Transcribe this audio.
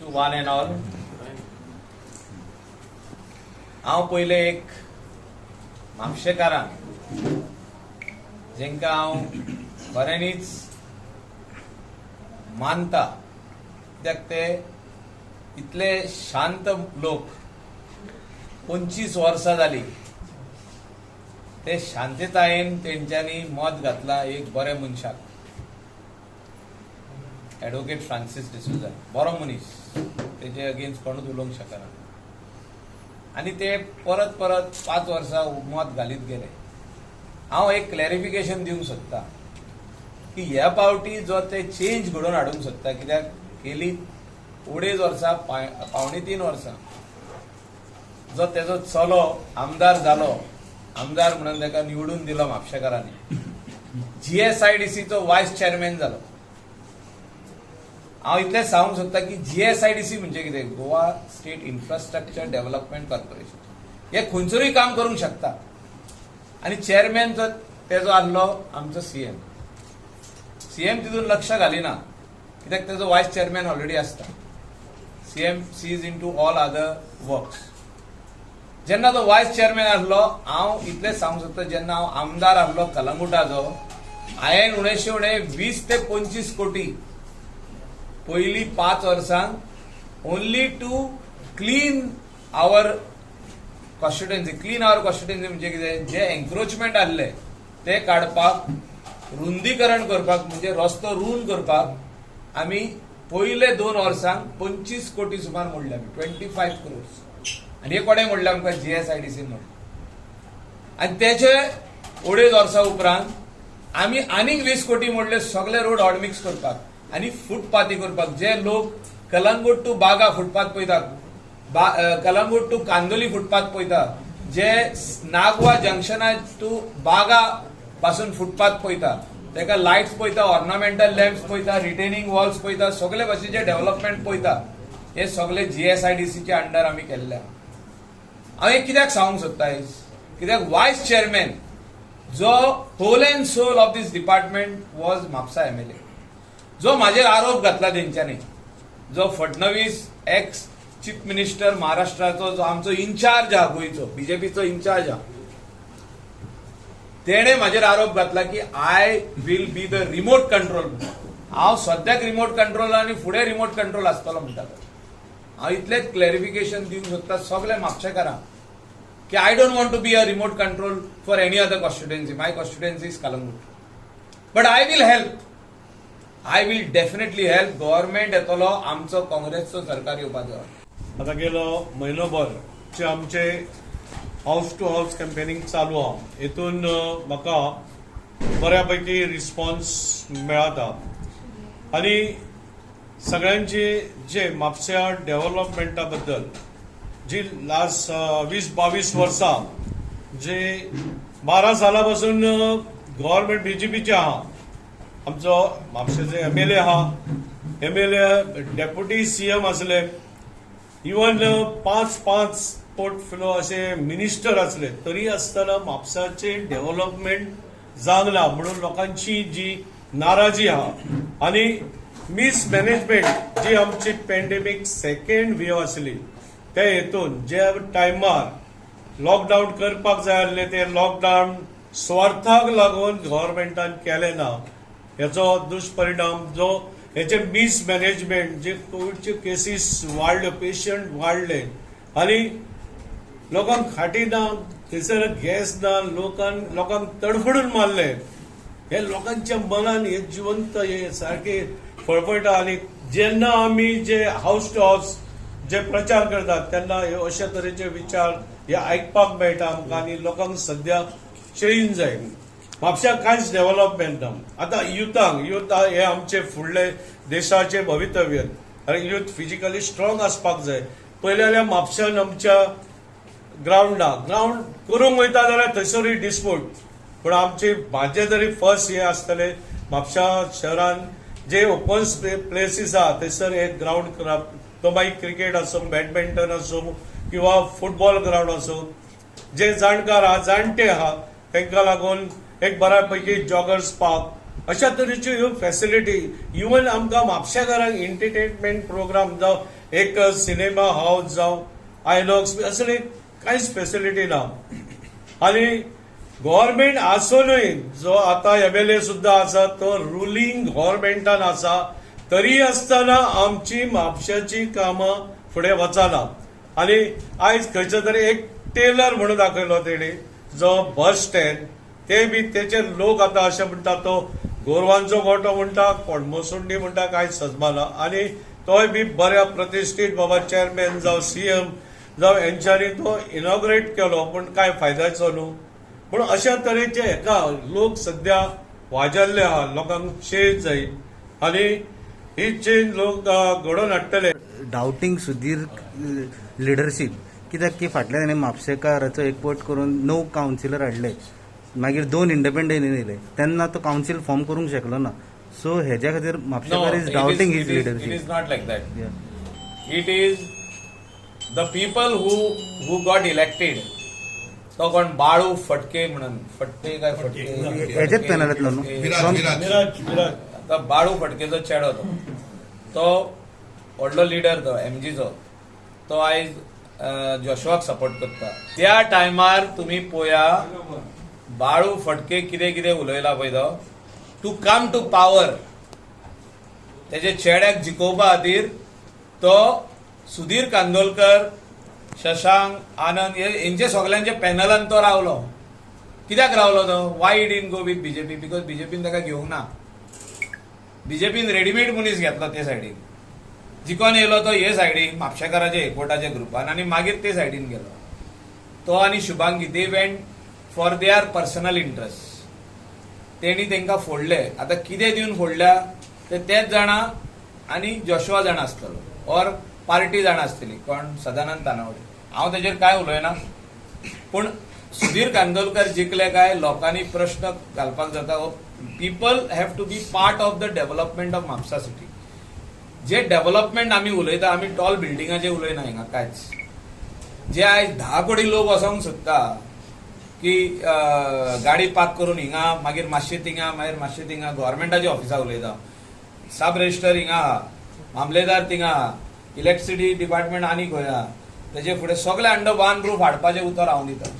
To one and all. हांव पयले एक म्हापशेकारांक जेंकां हांव खऱ्यांनीच मानता, कित्याक ते इतले शांत लोक, 25 वर्सां जाली ते शांततायेन तेंच्यांनी मत घातला एक बऱ्या मनशाक, एडवोकेट फ्रांसीस डिसोजा. बरो मनीस, तेजे अगेन्स्ट कोणूच उलोवंक शकना. आनी ते परत परत 5 वर्सां मत घालीत गेले. हांव एक क्लॅरिफिकेशन दिवंक सोदता की ह्या पावटी जो ते चेंज घडोवन हाडूंक सोदता, कित्याक गेली 2.5 वर्सां, 2.75 वर्सां जो तेजो चलो आमदार जालो, आमदार म्हणून ताका निवडून दिलो म्हापशेकारांनी, जीएसआयडीसीचो वायस चेअरमॅन जालो. हांव इतलेंच सांगूंक सोदता की जीएसआयडीसी म्हणजे कितें? Goa state infrastructure development corporation. हे खंयसरूय काम करूंक शकता. आनी चेअरमॅन जो तेजो आहलो आमचो सीएम. सीएम तितून लक्ष घालिना, कित्याक तेजो वायस चेअरमॅन ऑलरेडी आसता. CM sees into all other works. जेन्ना तो वायस चेअरमॅन आहलो, हांव इतलेंच सांगूंक सोदता, जेन्ना हांव आमदार आहलो कलंगुटाचो, हांवें उणेशे उणें 20 ते 25 कोटी पयली 5 वर्सांक only to clean our constituency. Clean our constituency म्हणजे कितें? जे एन्क्रोचमेंट आहले ते काडपाक, रुंदीकरण करपाक, म्हणजे रस्तो रूंद करपाक आमी पयले 2 वर्सांक 25 कोटी सुमार मोडले आमी, 25 क्रोर्स. आनी हे कोणें मोडले आमकां? जीएसआयडीसीन मोडले. आनी तेचे 2.5 वर्सां उपरांत आमी आनीक 20 कोटी मोडले सगळे रोड हॉटमिक्स करपाक आनी फुटपाथी करपाक. जे लोक कलंगूट टू बागा फुटपाथ पळयतात, कलंगूट टू कांदोली फुटपाथ पळयता, जे नागवा जंक्शना टू बागा पासून फुटपाथ पळयता, तेका लायट्स पळयता, ऑर्नामेंटल लॅम्प्स पळयता, रिटेनिंग वॉल्स पळयता, सगळे भाशेचे डेव्हलपमेंट पळयता, हे सगळे जीएसआयडीसीच्या अंडर आमी केल्ले. हांव हे कित्याक सांगूंक सोदता आयज? कित्याक वायस चेअरमॅन जो whole and soul of this department was Mapusa MLA, जो म्हाजेर आरोप घातला तेंच्यांनी, जो फडणवीस एक्स चीफ मिनिस्टर महाराष्ट्राचो, जो आमचो इन्चार्ज आहा, गोंयचो बीजेपीचो इन्चार्ज आहा, तेणे म्हाजेर आरोप घातला की I will be the remote control. हांव सद्याक रिमोट कंट्रोल आनी फुडें रिमोट कंट्रोल आसतलो म्हणटा तो. हांव इतलेंच क्लॅरिफिकेशन दिवंक सोदता सगल्या म्हापशेकारांक की I don't want to be a remote control for any other constituency. My constituency is Calangute, but I will help, I will definitely help. Government येतलो आमचो, काँग्रेसचो सरकार येवपाचो. आता गेलो म्हयनोभर जे आमचे हावस टू हावस कॅम्पेनिंग चालू आहा, हितून म्हाका बऱ्या पैकी रिस्पॉन्स मेळता आनी सगळ्यांचे जे म्हापश्या डेव्हलपमेंटा बद्दल जी लास्ट 20-22 वर्सां, जे 12 साला पासून गव्हर्मेंट बीजेपीचे आहा, आमचो म्हापशेचे एमएलए आहा, एमएलए, डेप्युटी सीएम आसले, इवन 5-5 पोर्टफोलिओ असे मिनिस्टर असले, तरी आसतना म्हापसाचे डेव्हलपमेंट जावंक ना म्हणून लोकांची जी नाराजी आहा आनी मिसमॅनेजमेंट जी आमची पॅन्डेमीक सेकंड वेव आसली, त्या हेतून ज्या टायमार लॉकडावन करपाक जाय आसले ते लॉकडावन स्वार्थाक लागून गव्हर्मेंटान केलें ना. हेचो दुष्परिणाम जो हेचे मिसमॅनेजमेंट, जे कोविडचे केसीस वाडल्यो, पेशंट वाडले आनी लोकांक खाटी ना, थंयसर गॅस ना, लोकांक तडफडून मारले. हे लोकांच्या मनान हे जिवंत हे सारके फळफळटा. आनी जेन्ना आमी जे हावस टू हावस जे प्रचार करतात तेन्ना हे अशे तरेचे विचार हे आयकपाक मेळटा आमकां. आनी लोकांक सद्या चेंज जाय. म्हापश्याक कांयच डेव्हलपमेंट ना. आतां युथांक, युथ हे आमचे फुडले देशाचे भवितव्य आनी युथ फिजिकली स्ट्रॉंग आसपाक जाय. पयले जाल्यार म्हापश्यान आमच्या ग्रावंड ना. ग्रावंड करूंक वयता जाल्यार थंयसरूय डिस्प्यूट. पूण आमची म्हाजे तरी फर्स्ट हें आसतलें, म्हापशा शहरान जे ओपन प्लेसीस आहा थंयसर एक ग्रावंड करप, तो मागीर क्रिकेट आसूं, बॅडमिंटन आसूं किंवा फुटबॉल ग्रावंड आसूं. जे जाणकार आहा, जाणटे आहा, तांकां लागून एक बऱ्या पैकी जॉगर्स पार्क, अशा तरेच्यो ह्यो फॅसिलिटी. इवन आमकां म्हापशेकारांक एंटरटेनमेंट प्रोग्राम जावं एक सिनेमा हावस जावं आयनॉक्स असले कांयच फेसिलिटी ना. आनी गव्हर्मेंट आसूनय जो आतां एमएलए सुद्दां आसा तो रुलींग गव्हर्मेंटान आसा, तरी आसतना आमची म्हापशाची कामां फुडें वचना. आनी आयज खंयचो तरी एक टेलर म्हणून दाखयलो तेणी, जो बस स्टँड, ते बी तेचेर लोक आतां अशें म्हणटा तो गोरवांचो गोठो म्हणटा, कोण मोसुंडी म्हणटा, कांय सजमाना. आनी तोय बी बऱ्या प्रतिश्ठीत बाबा चॅरमॅन जावं सीएम जावं हेंच्यांनी तो इनॉग्रेट केलो, पूण कांय फायद्याचो न्हू. पूण अशा तरेचे हेका लोक सद्या वाजल्ले आहा, लोकांक चेंज जाय आनी ही चेंज लोक घडोवन हाडटले. डावटींग सुधीर लिडरशीप, कित्याक की फाटल्यान ताणें म्हापशेकाराचो एकवट करून 9 कावन्सिलर हाडले, मागीर 2 इंडिपेंडंट येयले, तेन्ना तो कावन्सील फॉर्म करूंक शकलो ना. सो हेज्या खातीर म्हापशेकार is doubting his it leadership. Is not like that. It is the people who got elected. तो कोण बाळू फटके म्हणून, फटके काय फटके, हेजेच पॅनलांतलो न्हू? विराज. आता बाळू फटकेचो चेडो तो, तो व्हडलो लिडर तो एमजीचो, तो आयज जोशुआक सपोर्ट करता. त्या टायमार तुमी पोया बाळू फटके कितें कितें उलयला पळय तो, टू कम टू पावर, तेजे चेड्याक जिखोवपा खातीर तो सुधीर कांदोलकर, शशांक आनंद हेंचे सगल्यांच्या पॅनलान तो रावलो. कित्याक रावलो तो? Why didn't go with BJP? Because बीजेपीन ताका घेवंक ना. बीजेपीन रेडीमेड मनीस घेतलो ते सायडीन, जिकोन येयलो तो हे सायडीन म्हापशेकाराच्या एकवटाच्या ग्रुपान, आनी मागीर ते सायडीन गेलो तो. आनी Shubhangi they went for their personal interest, तेणी तांकां फोडले. आतां कितें दिवन फोडल्या ते तेच जाणा आनी जोशुआ जाणा आसतलो, ऑर पार्टी जाणा आसतली, कोण सदानंद तानावडे. हांव तेजेर कांय उलयना, पूण सुधीर कांदोलकर जिखले काय लोकांनी प्रश्न घालपाक जाता. People have to be part of the development of Mapusa city. J development आमी उलयता, आमी टॉल बिल्डिंगाचे उलयना हिंगा कांयच. जे आयज 10 कोटी लोक वचोंक सोदता की गाडी पार्क करून हिंगा, मागीर मातशें थिंगा, मागीर मातशें थिंगा, गव्हर्मेंटाच्या ऑफिसा उलयता, सब रजिस्टर हिंगा आहा, मामलेदार थिंगा आहा, इलेक्ट्रिसिटी डिपार्टमेंट आनी खंय आहा, तेजे फुडें सगळे अंडर वन रूफ हाडपाचें उतर हांव दितां.